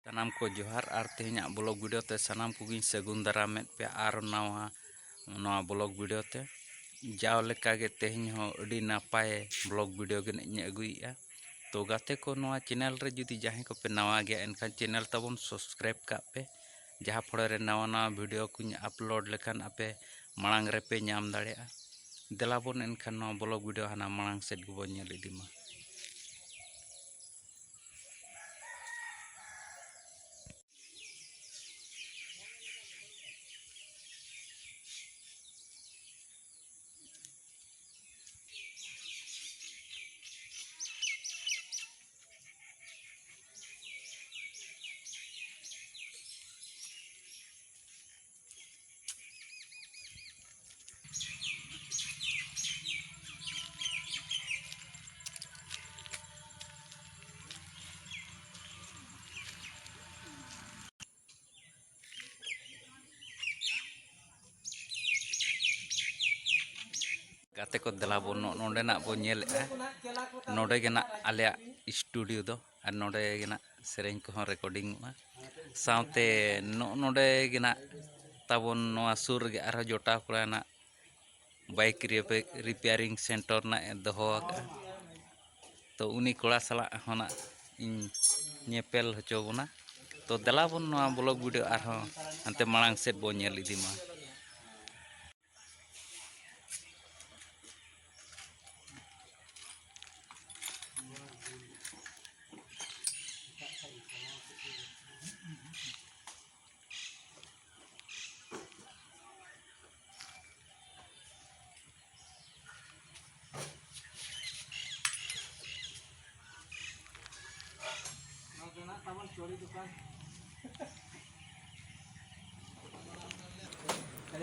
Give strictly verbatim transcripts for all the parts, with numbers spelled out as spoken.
ᱥᱟᱱᱟᱢ ᱠᱚ ᱡᱚᱦᱟᱨ, ᱟᱨ ᱛᱮᱦᱮᱧᱟᱜ ᱵᱞᱚᱜ ᱵᱷᱤᱰᱤᱭᱳ ᱛᱮ ᱥᱟᱱᱟᱢ ᱠᱚᱜᱮᱧ ᱥᱟᱹᱜᱩᱱ ᱫᱟᱨᱟᱢᱮᱫ ᱯᱮᱭᱟ ᱟᱨ ᱱᱟᱣᱟ, ᱱᱚᱣᱟ ᱵᱞᱚᱜ ᱵᱷᱤᱰᱤᱭᱳ ᱛᱮ᱾ ᱡᱟᱣ ᱞᱮᱠᱟᱜᱮ ᱛᱮᱦᱮᱧ ᱦᱚᱸ ᱟᱹᱰᱤ ᱱᱟᱯᱟᱭ ᱵᱞᱚᱜ ᱵᱷᱤᱰᱤᱭᱳ ᱜᱮ ᱱᱟᱜ ᱤᱧ ᱟᱹᱜᱩᱭᱮᱫᱼᱟ᱾ ᱛᱚ ᱜᱟᱛᱮ ᱠᱚ, ᱱᱚᱣᱟ ᱪᱮᱱᱮᱞ ᱨᱮ ᱡᱩᱫᱤ ᱡᱟᱦᱟᱸᱭ ᱠᱚᱯᱮ ᱱᱟᱣᱟ ᱜᱮᱭᱟ, ᱮᱱᱠᱷᱟᱱ ᱪᱮᱱᱮᱞ ᱛᱟᱵᱚᱱ ᱥᱟᱵᱥᱠᱨᱟᱭᱤᱵ ᱠᱟᱜ ᱯᱮ, ᱡᱟᱦᱟᱸ ᱯᱷᱚᱲᱮ ᱨᱮ ᱱᱟᱣᱟ ᱱᱟᱣᱟ ᱵᱷᱤᱰᱤᱭᱳ ᱠᱚᱧ ᱟᱯᱞᱳᱰ ᱞᱮᱠᱷᱟᱱ ᱟᱯᱮ ᱢᱟᱲᱟᱝ ᱨᱮᱯᱮ ᱧᱟᱢ ᱫᱟᱲᱮᱭᱟᱜᱼᱟ᱾ ᱫᱮᱞᱟ ᱵᱚᱱ ᱮᱱᱠᱷᱟᱱ ᱱᱚᱣᱟ ᱵᱞᱚᱜ ᱵᱷᱤᱰᱤᱭᱳ ᱦᱟᱱᱟ ᱢᱟᱲᱟᱝ ᱥᱮᱫ ᱜᱮᱵᱚᱱ ᱧᱮᱞ ᱤᱫᱤ ᱢᱟ᱾ ᱜᱟᱛᱮ ᱠᱚ, ᱫᱮᱞᱟ ᱵᱚᱱ ᱱᱚᱜᱼᱚ ᱱᱚᱰᱮᱱᱟᱜ ᱵᱚᱱ ᱧᱮᱞᱮᱫᱼᱟ, ᱱᱚᱰᱮ ᱜᱮ ᱱᱟᱜ ᱟᱞᱮᱭᱟᱜ ᱥᱴᱩᱰᱤᱭᱳ ᱫᱚ, ᱟᱨ ᱱᱚᱰᱮ ᱜᱮ ᱱᱟᱜ ᱥᱮᱨᱮᱧ ᱠᱚᱦᱚᱸ ᱨᱮᱠᱚᱨᱰᱤᱝᱚᱜᱼᱟ᱾ ᱥᱟᱶᱛᱮ ᱱᱚᱜᱼᱚ ᱱᱚᱰᱮ ᱜᱮ ᱱᱟᱜ ᱛᱟᱵᱚᱱ ᱱᱚᱣᱟ ᱥᱩᱨ ᱨᱮᱜᱮ ᱟᱨᱦᱚᱸ ᱡᱚᱴᱟᱣ ᱠᱚᱲᱟ ᱱᱟᱜ ᱵᱟᱭᱤᱠ ᱨᱤᱯᱮ-, ᱨᱤᱯᱮᱭᱟᱨᱤᱝ ᱥᱮᱱᱴᱟᱨ ᱨᱮᱱᱟᱜ ᱮ ᱫᱚᱦᱚ ᱟᱠᱟᱫᱼᱟ᱾ ᱛᱚ ᱩᱱᱤ ᱠᱚᱲᱟ ᱥᱟᱞᱟᱜ ᱦᱚᱸ ᱱᱟᱜ ᱤᱧ ᱧᱮᱯᱮᱞ ᱦᱚᱪᱚ ᱵᱚᱱᱟ᱾ ᱛᱚ ᱫᱮᱞᱟ ᱵᱚᱱ ᱱᱚᱣᱟ ᱵᱞᱚᱜ ᱵᱷᱤᱰᱤᱭᱳ ᱟᱨᱦᱚᱸ ᱦᱟᱱᱛᱮ ᱢᱟᱲᱟᱝ ᱥᱮᱫ ᱵᱚᱱ ᱧᱮᱞ ᱤᱫᱤ ᱢᱟ᱾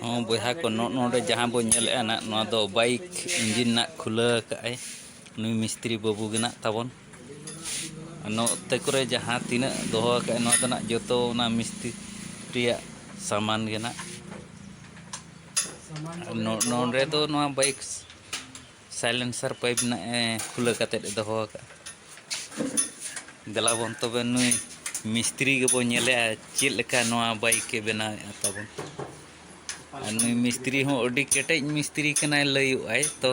ᱦᱚᱸ ᱵᱚᱭᱦᱟ ᱠᱚ, ᱱᱚᱜᱼᱚ ᱱᱚᱰᱮ ᱡᱟᱦᱟᱸ ᱵᱚᱱ ᱧᱮᱞᱮᱫᱼᱟ ᱱᱟᱜ, ᱱᱚᱣᱟ ᱫᱚ ᱵᱟᱭᱤᱠ ᱤᱧᱡᱤᱱ ᱱᱟᱜ ᱠᱷᱩᱞᱟᱹᱣ ᱟᱠᱟᱫᱼᱟᱭ ᱱᱩᱭ ᱢᱤᱥᱛᱨᱤ ᱵᱟᱹᱵᱩ ᱜᱮ ᱱᱟᱜ ᱛᱟᱵᱚᱱ᱾ ᱱᱚᱛᱮ ᱠᱚᱨᱮ ᱡᱟᱦᱟᱸ ᱛᱤᱱᱟᱹᱜ ᱫᱚᱦᱚ ᱟᱠᱟᱫᱼᱟᱭ, ᱱᱚᱣᱟ ᱫᱚ ᱱᱟᱜ ᱡᱚᱛᱚ ᱚᱱᱟ ᱢᱤᱥᱛᱨᱤᱭᱟᱜ ᱥᱟᱢᱟᱱ ᱜᱮ ᱱᱟᱜ᱾ ᱱᱚ-, ᱱᱚᱰᱮ ᱫᱚ ᱱᱚᱣᱟ ᱵᱟᱭᱤᱠ ᱥᱟᱭᱞᱮᱱᱥᱟᱨ ᱯᱟᱭᱤᱯ ᱱᱟᱜ ᱮ ᱠᱷᱩᱞᱟᱹᱣ ᱠᱟᱛᱮᱫ ᱮ ᱫᱚᱦᱚ ᱟᱠᱟᱫᱼᱟ᱾ ᱫᱮᱞᱟ ᱵᱚᱱ ᱛᱚᱵᱮ ᱱᱩᱭ ᱢᱤᱥᱛᱨᱤ ᱜᱮᱵᱚ ᱧᱮᱞᱮᱜᱼᱟ ᱪᱮᱫ ᱞᱮᱠᱟ ᱱᱚᱣᱟ ᱵᱟᱭᱤᱠ ᱮ ᱵᱮᱱᱟᱣᱮᱫᱼᱟ ᱛᱟᱵᱚᱱ᱾ ᱟᱨ ᱱᱩᱭ ᱢᱤᱥᱛᱨᱤ ᱦᱚᱸ ᱟᱹᱰᱤ ᱠᱮᱴᱮᱡ ᱢᱤᱥᱛᱨᱤ ᱠᱟᱱᱟᱭ ᱞᱟᱹᱭᱚᱜᱼᱟᱭ, ᱛᱚ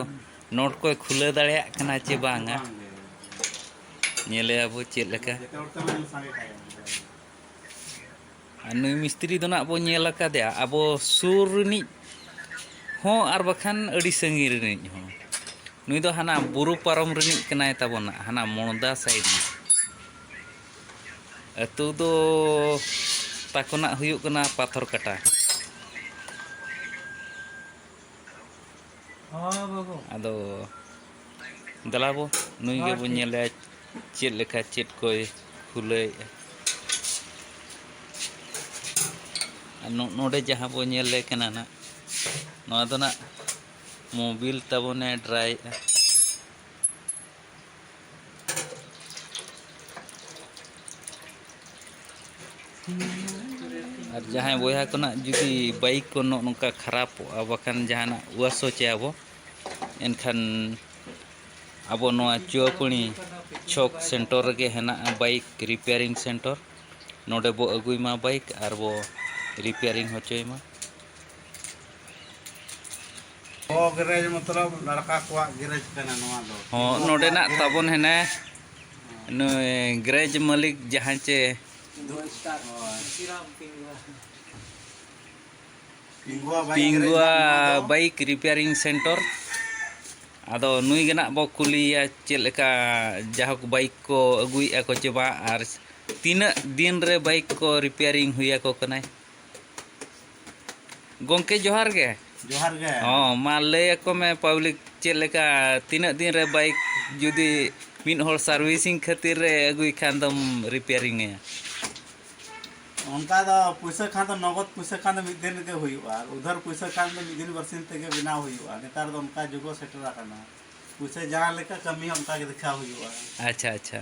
ᱱᱚᱴ ᱠᱚᱭ ᱠᱷᱩᱞᱟᱹᱣ ᱫᱟᱲᱮᱭᱟᱜ ᱠᱟᱱᱟ ᱪᱮ ᱵᱟᱝᱟ᱾ ᱵᱟᱝ ᱜᱮ᱾ ᱧᱮᱞᱮᱭᱟ ᱵᱚ ᱪᱮᱫ ᱞᱮᱠᱟ᱾ ᱡᱚᱛᱚ ᱦᱚᱲ ᱛᱮᱢᱟ ᱥᱟᱸᱜᱮ ᱠᱷᱟᱭ᱾ ᱟᱨ ᱱᱩᱭ ᱢᱤᱥᱛᱨᱤ ᱫᱚ ᱱᱟᱜ ᱵᱚ ᱧᱮᱞ ᱟᱠᱟᱫᱮᱭᱟ ᱟᱵᱚ ᱥᱩᱨ ᱨᱤᱱᱤᱡ ᱦᱚᱸ ᱟᱨ ᱵᱟᱠᱷᱟᱱ ᱟᱹᱰᱤ ᱥᱟᱺᱜᱤᱧ ᱨᱤᱱᱤᱡ ᱦᱚᱸ᱾ ᱱᱩᱭ ᱫᱚ ᱦᱟᱱᱟ ᱵᱩᱨᱩ ᱯᱟᱨᱚᱢ ᱨᱤᱱᱤᱡ ᱠᱟᱱᱟᱭ ᱛᱟᱵᱚᱱᱟ, ᱦᱟᱱᱟ ᱢᱚᱬᱫᱟ ᱥᱟᱭᱤᱰ ᱨᱤᱱᱤᱡ᱾ ᱟᱹᱛᱩ ᱫᱚ ᱛᱟᱠᱚᱱᱟᱜ ᱦᱩᱭᱩᱜ ᱠᱟᱱᱟ ᱯᱟᱛᱷᱚᱨ ᱠᱟᱴᱟ᱾ ᱦᱚᱸ ᱵᱟᱹᱵᱩ᱾ ᱟᱫᱚ ᱫᱮᱞᱟ ᱵᱚ, ᱱᱩᱭ ᱦᱚᱸ, ᱜᱮᱵᱚ ᱴᱷᱤᱠ᱾ ᱧᱮᱞᱟ ᱪᱮᱫ ᱞᱮᱠᱟ ᱪᱮᱫ ᱠᱚᱭ ᱠᱷᱩᱞᱟᱹᱣᱮᱫᱼᱟ᱾ ᱟᱨ ᱱᱚ-, ᱱᱚᱰᱮ ᱡᱟᱦᱟᱸ ᱵᱚ ᱧᱮᱞᱮ ᱠᱟᱱᱟ ᱱᱟᱜ, ᱱᱚᱣᱟ ᱫᱚ ᱱᱟᱜ ᱢᱳᱵᱤᱞ ᱛᱟᱵᱚᱱᱮ ᱰᱨᱟᱭᱮᱫᱼᱟ᱾ ᱟᱨ ᱡᱟᱦᱟᱸᱭ ᱵᱚᱭᱦᱟ ᱠᱚ ᱱᱟᱜ ᱡᱩᱫᱤ ᱵᱟᱭᱤᱠ ᱠᱚ ᱱᱚᱜᱼᱚ ᱱᱚᱝᱠᱟ ᱠᱷᱟᱨᱟᱯᱚᱜᱼᱟ, ᱵᱟᱠᱷᱟᱱ ᱡᱟᱦᱟᱱᱟᱜ ᱣᱟᱥᱚ ᱪᱟᱭᱟᱵᱚ, ᱮᱱᱠᱷᱟᱱ ᱟᱵᱚ ᱱᱚᱣᱟ ᱪᱩᱣᱟᱯᱟᱹᱲᱤ ᱪᱷᱚᱠ ᱥᱮᱱᱴᱚᱨ ᱨᱮᱜᱮ ᱦᱮᱱᱟᱜᱼᱟ ᱵᱟᱭᱤᱠ ᱨᱤᱯᱮᱭᱟᱨᱤᱝ ᱥᱮᱱᱴᱚᱨ᱾ ᱱᱚᱰᱮ ᱵᱚ ᱟᱹᱜᱩᱭ ᱢᱟ ᱵᱟᱭᱤᱠ ᱟᱨ ᱵᱚ ᱨᱤᱯᱮᱭᱟᱨᱤᱝ ᱦᱚᱪᱚᱭ ᱢᱟ᱾ ᱜᱚ ᱜᱮᱨᱮᱡᱽ ᱢᱚᱛᱞᱚᱵ ᱞᱟᱲᱠᱟ ᱠᱚᱣᱟᱜ ᱜᱮᱨᱮᱡᱽ ᱠᱟᱱᱟ ᱱᱚᱣᱟ ᱫᱚ᱾ ᱦᱚᱸ, ᱜᱚ ᱱᱚᱰᱮᱱᱟᱜ ᱠᱚᱣᱟᱜ ᱜᱮᱨᱮᱡᱽ᱾ ᱛᱟᱵᱚᱱ ᱦᱮᱱᱟᱭ ᱱᱩᱭ ᱜᱮᱨᱮᱡᱽ ᱢᱟᱹᱞᱤᱠ ᱡᱟᱦᱟᱸᱭ ᱪᱮ ᱦᱳᱭ᱾ ᱯᱤᱝᱜᱩᱣᱟ ᱵᱟᱭᱤᱠ ᱜᱮᱨᱮᱡᱽ ᱯᱤᱝᱜᱩᱣᱟ ᱱᱟᱜ ᱱᱚᱣᱟ ᱫᱚ᱾ Bike repairing centre. ᱟᱫᱚ ᱱᱩᱭ ᱜᱮ ᱱᱟᱜ ᱵᱚ ᱠᱩᱞᱤᱭᱮᱭᱟ ᱪᱮᱫ ᱞᱮᱠᱟ ᱡᱟᱦᱳᱠ ᱵᱟᱭᱤᱠ ᱠᱚ ᱟᱹᱜᱩᱭᱮᱫᱼᱟ ᱠᱚ ᱪᱮ ᱵᱟᱝ, ᱟᱨ ᱛᱤᱱᱟᱹᱜ ᱫᱤᱱ ᱨᱮ ᱵᱟᱭᱤᱠ ᱠᱚ ᱨᱤᱯᱮᱭᱟᱨᱤᱝ ᱦᱩᱭ ᱟᱠᱚ ᱠᱟᱱᱟᱭ᱾ ᱜᱚᱢᱠᱮ ᱡᱚᱦᱟᱨ ᱜᱮ᱾ ᱡᱚᱦᱟᱨ ᱜᱮ᱾ ᱦᱚᱸ, ᱢᱟ ᱞᱟᱹᱭ ᱟᱠᱚ ᱢᱮ ᱯᱟᱵᱽᱞᱤᱠ ᱪᱮᱫ ᱞᱮᱠᱟ, ᱛᱤᱱᱟᱹᱜ ᱫᱤᱱ ᱨᱮ ᱵᱟᱭᱤᱠ ᱡᱩᱫᱤ ᱢᱤᱫ ᱦᱚᱲ ᱥᱟᱨᱵᱷᱤᱥᱤᱝ ᱠᱷᱟᱹᱛᱤᱨ ᱨᱮ ᱟᱹᱜᱩᱭ ᱠᱷᱟᱱ ᱫᱚᱢ ᱨᱤᱯᱮᱭᱟᱨᱤᱝ ᱟᱭᱟ? ᱚᱱᱠᱟ ᱫᱚ ᱯᱩᱭᱥᱟᱹ ᱠᱷᱟᱱ ᱫᱚ, ᱱᱚᱜᱚᱫ ᱯᱩᱭᱥᱟᱹ ᱠᱷᱟᱱ ᱫᱚ ᱢᱤᱫ ᱫᱤᱱ ᱨᱮᱜᱮ ᱦᱩᱭᱩᱜᱼᱟ, ᱟᱨ ᱩᱫᱷᱟᱹᱨ ᱯᱩᱭᱥᱟᱹ ᱠᱷᱟᱱ ᱫᱚ ᱢᱤᱫ ᱫᱤᱱ ᱵᱟᱨᱥᱤᱧ ᱛᱮᱜᱮ ᱵᱮᱱᱟᱣ ᱦᱩᱭᱩᱜᱼᱟ᱾ ᱱᱮᱛᱟᱨ ᱫᱚ ᱚᱱᱠᱟ ᱡᱩᱜᱽ ᱦᱚᱸ ᱥᱮᱴᱮᱨ ᱟᱠᱟᱱᱟ, ᱯᱩᱭᱥᱟᱹ ᱡᱟᱦᱟᱸ ᱞᱮᱠᱟ ᱠᱟᱹᱢᱤ ᱦᱚᱸ ᱚᱱᱠᱟ ᱜᱮ ᱫᱮᱠᱷᱟᱣ ᱦᱩᱭᱩᱜᱼᱟ᱾ ᱟᱪᱪᱷᱟ, ᱟᱪᱪᱷᱟ᱾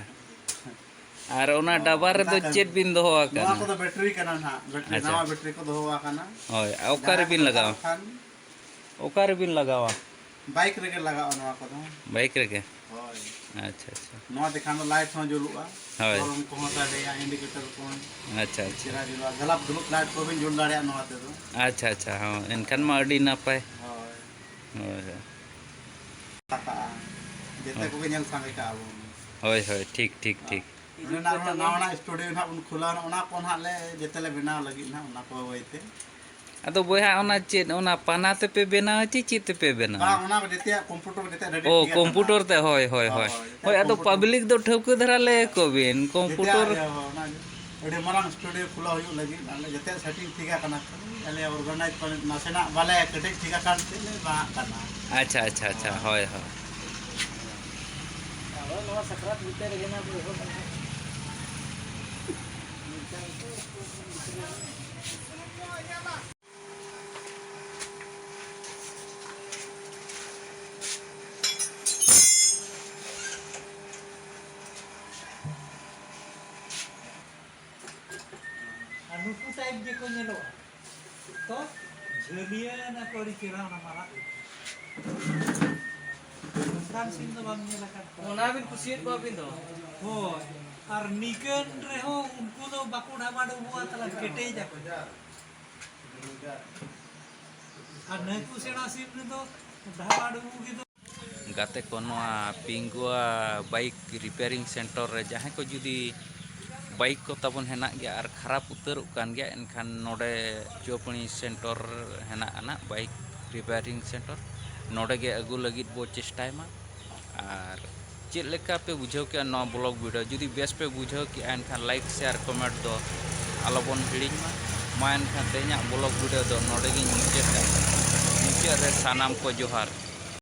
ᱟᱨ ᱚᱱᱟ ᱦᱚᱸ, ᱰᱟᱵᱟᱨ ᱨᱮᱫᱚ ᱚᱱᱠᱟ ᱠᱟᱹᱢᱤ᱾ ᱪᱮᱫ ᱵᱤᱱ ᱫᱚᱦᱚ ᱟᱠᱟᱫᱟ? ᱱᱚᱣᱟ ᱠᱚᱫᱚ ᱵᱮᱴᱨᱤ ᱠᱟᱱᱟ ᱱᱟᱦᱟᱜ, ᱵᱮᱴᱨᱤ, ᱟᱪᱪᱷᱟ᱾ ᱱᱟᱣᱟ ᱵᱮᱴᱨᱤ ᱠᱚ ᱫᱚᱦᱚ ᱟᱠᱟᱱᱟ᱾ ᱦᱳᱭ, ᱚᱠᱟ ᱡᱟᱦᱟᱸᱭ ᱨᱮᱵᱤᱱ ᱠᱚ ᱞᱟᱜᱟᱣᱟ? ᱫᱚᱨᱠᱟᱨ ᱠᱷᱟᱱ ᱚᱠᱟ ᱨᱮᱵᱤᱱ ᱞᱟᱜᱟᱣᱟ? ᱵᱟᱭᱤᱠ ᱨᱮᱜᱮ ᱞᱟᱜᱟᱜᱼᱟ ᱱᱚᱣᱟ ᱠᱚᱫᱚ᱾ ᱵᱟᱭᱤᱠ ᱨᱮᱜᱮ? ᱦᱳᱭ᱾ ᱟᱪᱪᱷᱟ, ᱟᱪᱪᱷᱟ᱾ ᱱᱚᱣᱟ ᱛᱮᱠᱷᱟᱱ ᱫᱚ ᱞᱟᱭᱤᱴ ᱦᱚᱸ ᱡᱩᱞᱩᱜᱼᱟ᱾ ᱦᱳᱭ᱾ ᱦᱚᱨᱚᱱ ᱠᱚᱦᱚᱸ ᱥᱟᱰᱮᱭᱟ, indicator ᱠᱚᱦᱚᱸ ᱟᱪᱪᱷᱟ, ᱟᱪᱪᱷᱟ᱾ ᱪᱮᱦᱨᱟ ᱧᱮᱞᱚᱜᱼᱟ᱾ ᱜᱟᱞᱟᱯ ᱫᱩᱞᱩᱯ light ᱠᱚᱵᱮᱱ ᱡᱩᱞ ᱫᱟᱲᱮᱭᱟᱜᱼᱟ ᱱᱚᱣᱟ ᱛᱮᱫᱚ᱾ ᱟᱪᱪᱷᱟ, ᱟᱪᱪᱷᱟ, ᱦᱚᱸ, ᱮᱱᱠᱷᱟᱱ ᱢᱟ ᱟᱹᱰᱤ ᱱᱟᱯᱟᱭ᱾ ᱦᱳᱭ᱾ ᱦᱳᱭ, ᱦᱳᱭ᱾ ᱨᱟᱠᱟᱵᱼᱟ᱾ ᱡᱮᱛᱮ ᱦᱳᱭ᱾ ᱠᱚᱜᱮ ᱧᱮᱞ ᱥᱟᱸᱜᱮ ᱠᱟᱜᱼᱟ ᱵᱚᱱ᱾ ᱦᱳᱭ, ᱦᱳᱭ, ᱴᱷᱤᱠ, ᱴᱷᱤᱠ, ᱴᱷᱤᱠ᱾ ᱱᱚᱰᱮ ᱱᱟᱜ ᱚᱱᱟ ᱱᱟᱣᱟᱱᱟᱜ studio ᱱᱟᱜ ᱵᱚᱱ ᱠᱷᱩᱞᱟᱹᱣᱟ, ᱚᱱᱟ ᱠᱚ ᱱᱟᱜ ᱞᱮ ᱡᱮᱛᱮ ᱞᱮ ᱵᱮᱱᱟᱣ ᱞᱟᱹᱜᱤᱫ ᱱᱟᱜ, ᱚᱱᱟ ᱠᱚ ᱵᱟᱹᱭ ᱛᱮ᱾ ᱟᱫᱚ ᱵᱚᱭᱦᱟ, ᱚᱱᱟ ᱪᱮᱫ, ᱚᱱᱟ ᱯᱟᱱᱟ ᱛᱮᱯᱮ ᱵᱮᱱᱟᱣᱟ ᱪᱮ ᱪᱮᱫ ᱛᱮᱯᱮ ᱵᱮᱱᱟᱣᱟ? ᱵᱟᱝ, ᱚᱱᱟ ᱡᱮᱛᱮᱭᱟᱜ computer ᱡᱮᱛᱮᱭᱟᱜ ready ᱚ, ᱴᱷᱤᱠ ᱟᱠᱟᱱᱟ᱾ Computer ᱛᱮ, ᱦᱳᱭ, ᱦᱳᱭ, ᱦᱳᱭ᱾ ᱦᱳᱭ, ᱦᱳᱭ, ᱡᱮᱛᱮᱭᱟᱜ ᱟᱫᱚ computer᱾ Public ᱫᱚ ᱴᱷᱟᱹᱣᱠᱟᱹ ᱫᱷᱟᱨᱟ ᱞᱟᱹᱭ ᱟᱠᱚ ᱵᱤᱱ, ᱡᱮᱛᱮᱭᱟᱜ computer᱾ ᱤᱭᱟᱹ, ᱚᱱᱟ ᱟᱹᱰᱤ ᱢᱟᱨᱟᱝ studio ᱠᱷᱩᱞᱟᱹᱣ ᱦᱩᱭᱩᱜ ᱞᱟᱹᱜᱤᱫ, ᱟᱞᱮ ᱡᱮᱛᱮᱭᱟᱜ setting ᱴᱷᱤᱠ ᱟᱠᱟᱱᱟ, ᱠᱷᱟᱹᱞᱤ ᱟᱞᱮ organize ᱠᱚ ᱱᱟᱥᱮᱱᱟᱜ ᱵᱟᱞᱮ ᱠᱮᱴᱮᱡ ᱴᱷᱤᱠ ᱟᱠᱟᱱ ᱛᱮ ᱞᱮ ᱵᱟᱝ ᱟᱜ ᱠᱟᱱᱟ᱾ ᱟᱪᱪᱷᱟ, ᱟᱪᱪᱷᱟ, ᱟᱪᱪᱷᱟ, ᱦᱳᱭ, ᱦᱳᱭ᱾ ᱟᱫᱚ ᱱᱚᱣᱟ ᱥᱟᱠᱨᱟᱛ ᱵᱷᱤᱛᱟᱹᱨ ᱨᱮᱜᱮ ᱱᱟᱜ ᱵᱚ ᱮᱦᱚᱵᱟ ᱱᱟᱜ᱾ ᱟᱨ ᱱᱩᱠᱩ type ᱜᱮᱠᱚ ᱧᱮᱞᱚᱜᱼᱟ᱾ ᱛᱚ, ᱡᱷᱟᱹᱞᱤᱭᱟᱹ ᱱᱟᱠᱚ ᱟᱹᱰᱤ ᱪᱮᱦᱨᱟ ᱚᱱᱟ ᱢᱟᱨᱟᱜ ᱞᱮᱠᱟ᱾ ᱱᱚᱝᱠᱟᱱ ᱥᱤᱢ ᱫᱚ ᱵᱟᱢ ᱧᱮᱞ ᱟᱠᱟᱫ ᱠᱚᱣᱟ᱾ ᱚᱱᱟ ᱵᱤᱱ ᱠᱩᱥᱤᱭᱟᱫ ᱠᱚᱣᱟ ᱟᱹᱵᱤᱱ ᱫᱚ? ᱦᱳᱭ, ᱟᱨ ᱱᱤᱠᱟᱹᱱ ᱨᱮᱦᱚᱸ ᱩᱱᱠᱩ ᱫᱚ ᱵᱟᱠᱚ ᱰᱷᱟᱵᱟ ᱰᱩᱵᱩᱜᱼᱟ, ᱛᱟᱦᱞᱮ ᱠᱮᱴᱮᱡ ᱟᱠᱚ᱾ ᱟᱨ ᱱᱟᱹᱠᱩ ᱥᱮᱬᱟ ᱥᱤᱢ ᱨᱮᱫᱚ ᱰᱷᱟᱵᱟ ᱰᱩᱵᱩ ᱜᱮ ᱫᱚ᱾ ᱜᱟᱛᱮ ᱠᱚ, ᱱᱚᱣᱟ ᱯᱤᱝᱜᱩᱣᱟ bike repairing center ᱨᱮ ᱡᱟᱦᱟᱸᱭ ᱠᱚ ᱡᱩᱫᱤ bike ᱠᱚ ᱛᱟᱵᱚᱱ ᱦᱮᱱᱟᱜ ᱜᱮᱭᱟ ᱟᱨ ᱠᱷᱟᱨᱟᱯ ᱩᱛᱟᱹᱨᱚᱜ ᱠᱟᱱ ᱜᱮᱭᱟ, ᱮᱱᱠᱷᱟᱱ ᱱᱚᱰᱮ ᱪᱳᱯᱟᱹᱲᱤ center ᱦᱮᱱᱟᱜ ᱟᱱᱟ, bike repairing center, ᱱᱚᱰᱮ ᱜᱮ ᱟᱹᱜᱩ ᱞᱟᱹᱜᱤᱫ ᱵᱚ ᱪᱮᱥᱴᱟᱭ ᱢᱟ᱾ ᱟᱨ ᱪᱮᱫ ᱞᱮᱠᱟ ᱯᱮ ᱵᱩᱡᱷᱟᱹᱣ ᱠᱮᱜᱼᱟ ᱱᱚᱣᱟ vlog video? ᱡᱩᱫᱤ ᱵᱮᱥ ᱯᱮ ᱵᱩᱡᱷᱟᱹᱣ ᱠᱮᱜᱼᱟ, ᱮᱱᱠᱷᱟᱱ like, share, comment ᱫᱚ ᱟᱞᱚᱵᱚᱱ ᱦᱤᱲᱤᱧ ᱢᱟ᱾ ᱢᱟ ᱮᱱᱠᱷᱟᱱ ᱛᱮᱦᱮᱧᱟᱜ vlog video ᱫᱚ ᱱᱚᱰᱮ ᱜᱤᱧ ᱢᱩᱪᱟᱹᱫ ᱠᱟᱜ ᱠᱟᱱᱟ᱾ ᱢᱩᱪᱟᱹᱫ ᱨᱮ ᱥᱟᱱᱟᱢ ᱠᱚ ᱡᱚᱦᱟᱨ᱾